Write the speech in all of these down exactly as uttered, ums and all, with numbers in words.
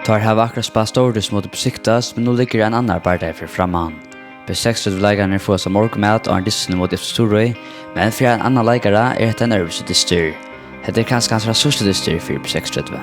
Teir hava akkurát spælt stórdyst móti Besiktas, men nú liggur ein annar bardagi fyri framman. B seksogtretivu-leikararnir fáa sær morgunmat áðrenn dystin móti F C Suðuroy, men fyri ein annan leikara er hetta ein øðrvísi dystur. Hetta er kanska hansara síðsti dystur fyri B seksogtretivu.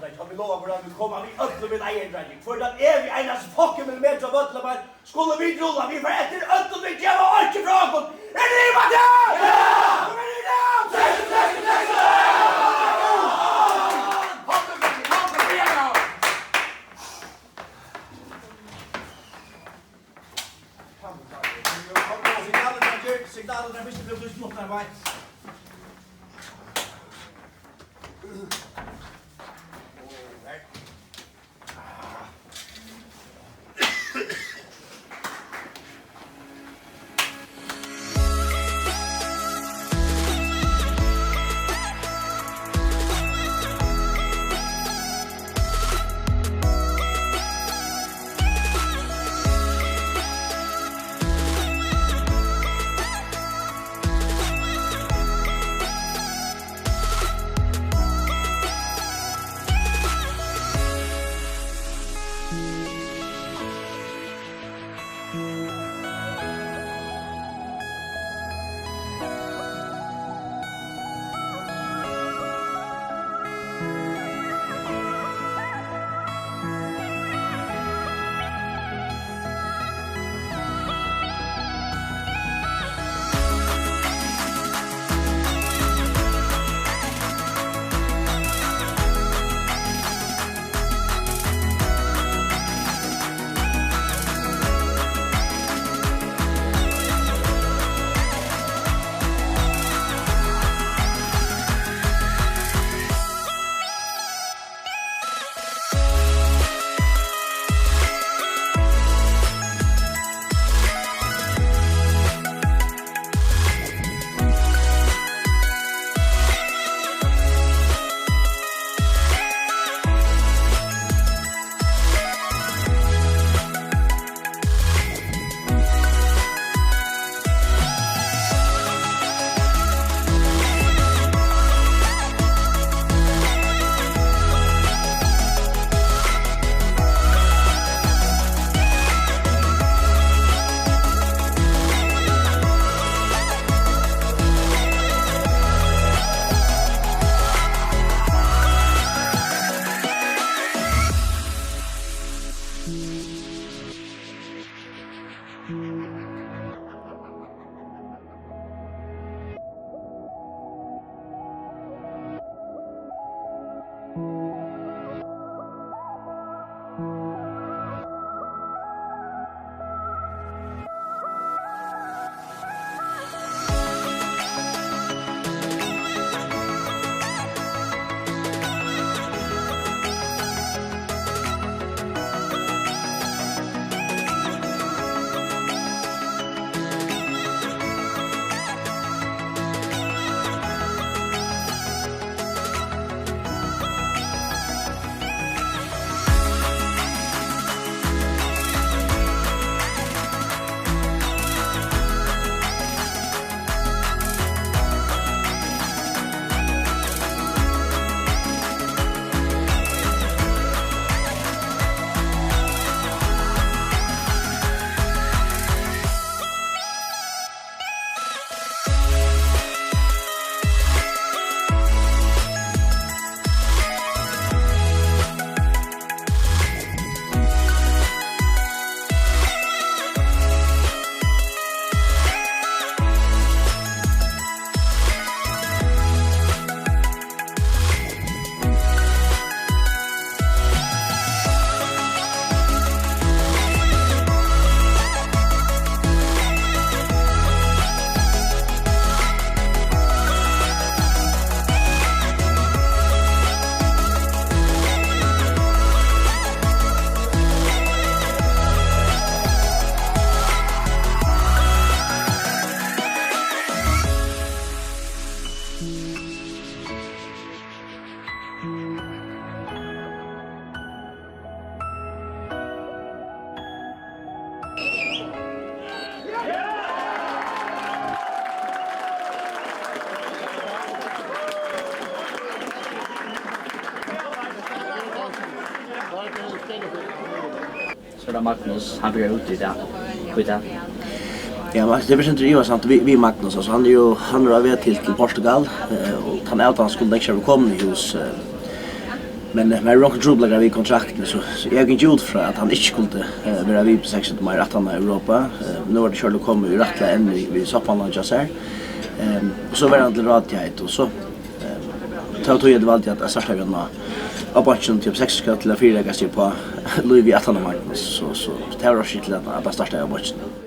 Tá vit lova okkum, at vit koma við øllum vit eiga, dreiggir. Hvør tann evig einasti fucking millimetur av vøllinum, skulu vit rulla. Vit fara eftir øllum, vit geva einki frá okkum. Er tað rimar, tað? Ja! Kom, er tað rimar? Signalet, drengir. Signalet, drengir. Fyrst og fremst, Magnus, hann byrjar út í dag. Hví tað? Ja, men tað er sindur ivasamt við, við Magnus, altso, hann er jú, hann er á veg til, til Portugal, eh, og tann avtalan skuldi nokk ikki hava komið í hús, eh, men, eh, men har eru onkrir trupulleikar við kontraktini, so, so eg gink út frá, at hann ikki skuldi, eh, vera við P seksogtretivu meir aftan á Europa. Eh, nú er tað sjálvt komið í rættiliga enn við, við sáttmálan hjá sær. Ehm, og so var hann til ráðgjaði, og so, ehm, tá var tíð, at eg valdi at, at starta við hann á, á beinkinum til P seksogtretivu til at fyrireika seg upp á lívið aftan á Magnus, so, so tað var orsøkin til at, at hann startaði á beinkinum.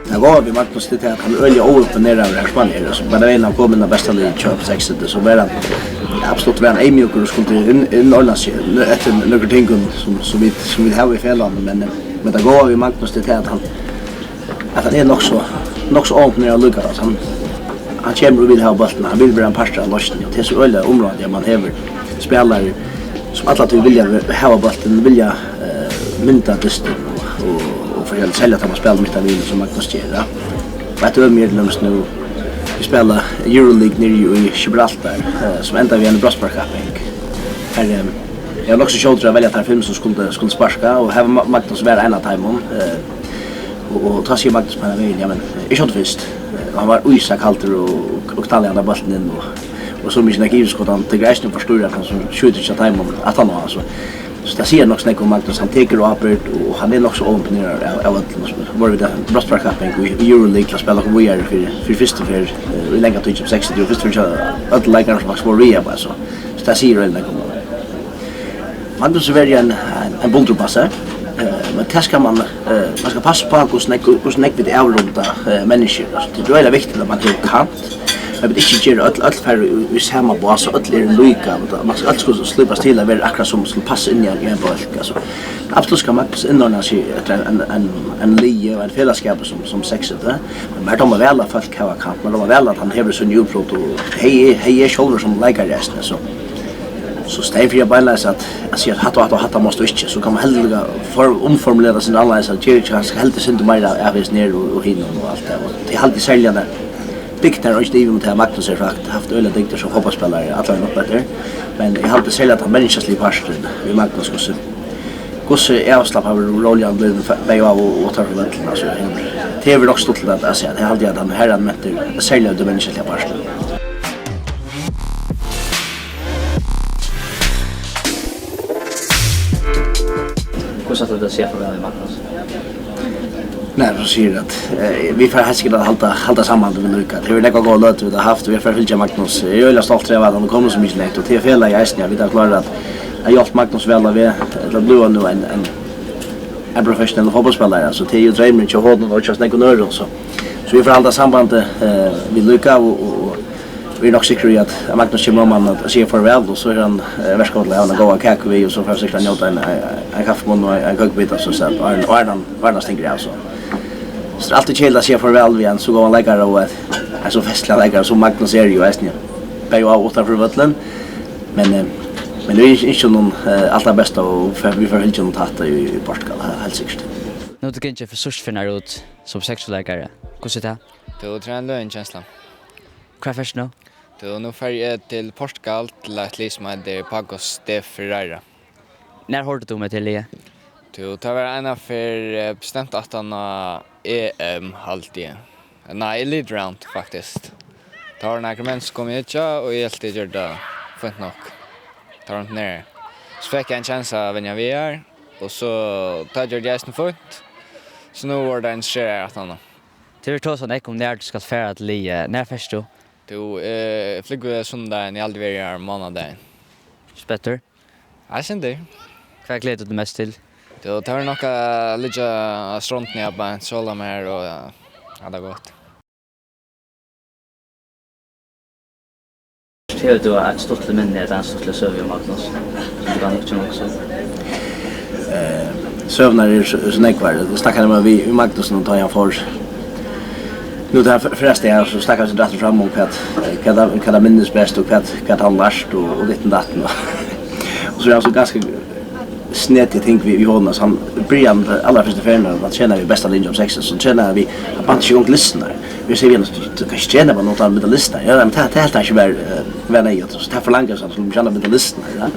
Tað góða við Magnus, tað er, at hann er øgiliga óimponeraður, har sum hann er. Altso, bara vegin hann kom inn á besta liðið hjá P seksogtretivu, so var hann, absolutt var hann eyðmjúkur og skuldi inn, innordna seg eftir nøkrum tingum, sum, sum vit, sum vit hava í felagnum. Men, men tað góða við Magnus, tað er, at hann, at hann er nokk so, nokk so opin allíkavæl. Altso, hann, hann kemur og vil hava bóltin, hann vil vera ein partur av loysnini, og tað er so øgiliga umráðandi, at mann hevur spælarar, sum alla tíð vilja ve-, hava bóltin, vilja, eh, mynda dystin og, og, og forskelligt, serliga tá mann spælir mitt á miðjuni, sum Magnus ger, ja. Og eitt dømi er til dømis nú, vit spæla Euroleague niðri í Gibraltar, eh, sum endar við eini brotssparkskapping. Har, eh, eg var nokk so skjótur at velja teir fimm, sum skuldu, skuldu sparka, og har var Ma-, Magnus var ein av teimum, eh, Og, og tá sigur Magnus beinanvegin, ja, men eg skjóti fyrst. Og hann var ísakaldur og, og knalli hann bóltin inn, og, og so mikið nógv yvirskot, hann tekur eisini upp at stýra, hann sum skjýtur hjá teimum aftan á, altso. So tað sigur nokk so nógv um Magnus, hann tekur ábyrgd, og hann er nokk so óimponeraður av, av øllum. So vóru vit í brotssparkskapping í, í Euroleague, at spæla okkum víðari fyri, fyri fyrstu ferð, eh, í langa tíð, hjá P seksogtretivu, og fyrstu ferð hjá øllum leikarunum, sum faktiskt vóru við, bara so. So tað sigur øgiliga nógv um hann. Magnus er verið ein, ein, ein buldurbassi, eh, men tað skal mann, eh, mann skal passa uppá, hvussu nógv, hvussu nógv vit avrunda, eh, menniskjur. Altso, tað er øgiliga viktigt, at mann hevur kant, at vit ikki gera øll, øll fara í, í sama bás, og øll eru líka, men tað, mann skal, øll skulu slípast til at vera akkurát sum, sum passa inn í ein, í ein bólk. Altso, absolutt skal Magnus innordna seg eftir ein, ein, ein, ein liði og ein felagsskap sum, sum seksogtretivu, men mær dámar væl, at fólk hava kant, mær dámar væl, at hann hevur síni útbrot, og hey, hey, eg sjálvur sum leikari eisini, so. So í staðin fyri at beinleiðis at, at siga, at hatta og hatta og hatta mást tú ikki, so kann mann heldur líka for-, umformulera seg annarleiðis, at gera ikki, kanska heldur sindur meira av, av hesum her og, og hinum og alt tað. Og eg haldi serliga, at bygdin er ikki yvir mot, at Magnus hevur fakt-, havt øgiliga dygdir sum fótbóltsspælari allan vegin upp eftir. Men eg haldi serliga, at tann menniskjaligi parturin við Magnus, hvussu, hvussu avslappaður og róligur hann blívur, fe-, bæði á og, og uttanfyri vøllin, altso, hevur, tað hevur nokk stuttligt at, at siga. Tað haldi eg, at hann her, hann mentir serliga um tann menniskjaligi parturin. Hvussu ætlar tú at siga farvæl við Magnus? Nei, sum sigur, at, eh, vit fara heilt sikkurt at halda, halda sambandið við líka. Tað eru nógvar góðar løtur, vit hava havt, og vit fara at fylgja Magnus. Eg eri øgiliga stoltur av, at hann er komin so mikið langt, og tað er felagið eisini, at vit hava klárað at, at hjálpt Magnus væl á veg, til at blíva nú ein, ein, ein professionellur fótbóltsspælari. Altso, tað er jú dreymurin hjá honum og hjá so nógvum øðrum, so, so vit fara at halda sambandið, eh, við líka, og, og, og Vit eru nokk sikrir í, at, at Magnus kemur oman at, at siga farvæl, og so er hann, eh, vælkomin til at hava eina góða kaku við, og so fara vit sikkurt at njóta ein, ein, ein kaffimunn og ein, ein køkubita, so, so at áðrenn, áðrenn hann, áðrenn hann stingur av, so. So tað er altíð keðiligt at siga farvæl við ein so góðan leikara og ein, ein so festligan leikara sum Magnus er jú eisini. Bæði á og uttanfyri vøllin. Men, eh, men vit ynskja honum, eh, alt tað besta, og fer, vit fara fylgja honum tætt í, í Portugal, he-, heilt sikkurt. Nú er tú gingin fyri síðst, Finnur, út sum seksogtretivu-leikari. Hvussu er tað? Tú, tað er ein løgin kensla. Hvar fert tú nú? Tú, nú fari eg til Portugal, til eitt lið sum eitur Pagos de Ferreira. Nær hoyrdi tú um hetta liðið? Tú, tað var eina ferð, eh, bestemt aftan á E M, haldi eg. Nei, Elite Round, faktiskt. Tá vóru nakrir menn sum komu at hyggja, og eg helt eg gjørdi tað fínt nokk. Tá vóru nakrir. So fekk eg ein kjans at venja við har, og so, tá gjørdi eg eisini fínt. So nú vóru tey interesseraðir aftaná. Tú hevur tosað nógv um, nær tú skalt fara til liðið. Nær fert tú? Tú, eh, flúgvi sunnudagin, eg haldi, eg verði har mánadagin. Spenntur? Eitt sindur. Hvat gleðir tú teg mest til? Tú, tað verður nokk at liggja á strondini, ja, bara sóla mær og, ja, Ja, tað er gott. Hevur tú eitt stuttligt minni ella eina stuttliga søgu um Magnus, sum tú kanst hugsa um? Eh, søgurnar eru so, so nógvar. Eg snakkaði við, við Magnus nú, tá hann fór. Nú, tá hann f-, ferðast her, so snakkaðu vit aftur fram um, hvat, hvat hann, hvat hann minnist best, og hvat, hvat hann lærdi, og, og ditten datten. Og so er hann so ganska snedigt ting við, við honum. Altso, hann byrjaði, allarfyrstu ferðina, at træna við besta linju um seks, so trænaði hann við, hann bandi seg í gongd listirnar. Eg segði við hann: "Tú, tú kanst ikki træna við nakran at binda listirnar." Ja, men tað, tað helt hann ikki var, eh, var neyðugt. So tað forlangdi hann, so hann byrjaði at binda listirnar, ja.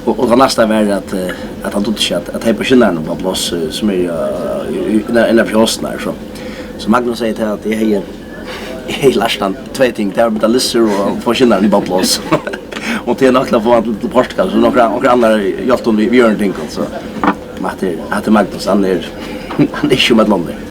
Og, og tað næsta var at, eh, at hann dugdi ikki at, at teipa skinnarnar upp á pláss, eh, sum er, eh, í, í, innan, innan fyri hósirnar, so. So Magnus segði til at eg hevði, eg hevði lært hann tvey ting. Tað var at binda listir og fáa skinnarnar upp á pláss. Og til nokk at fáa hann til, til Portugal, so nakrir, nakrir aðrir hjálptu honum við, við øðrum tingum, so. Men hatta er, hatta er Magnus, hann er, hann er ikki sum allir onnur.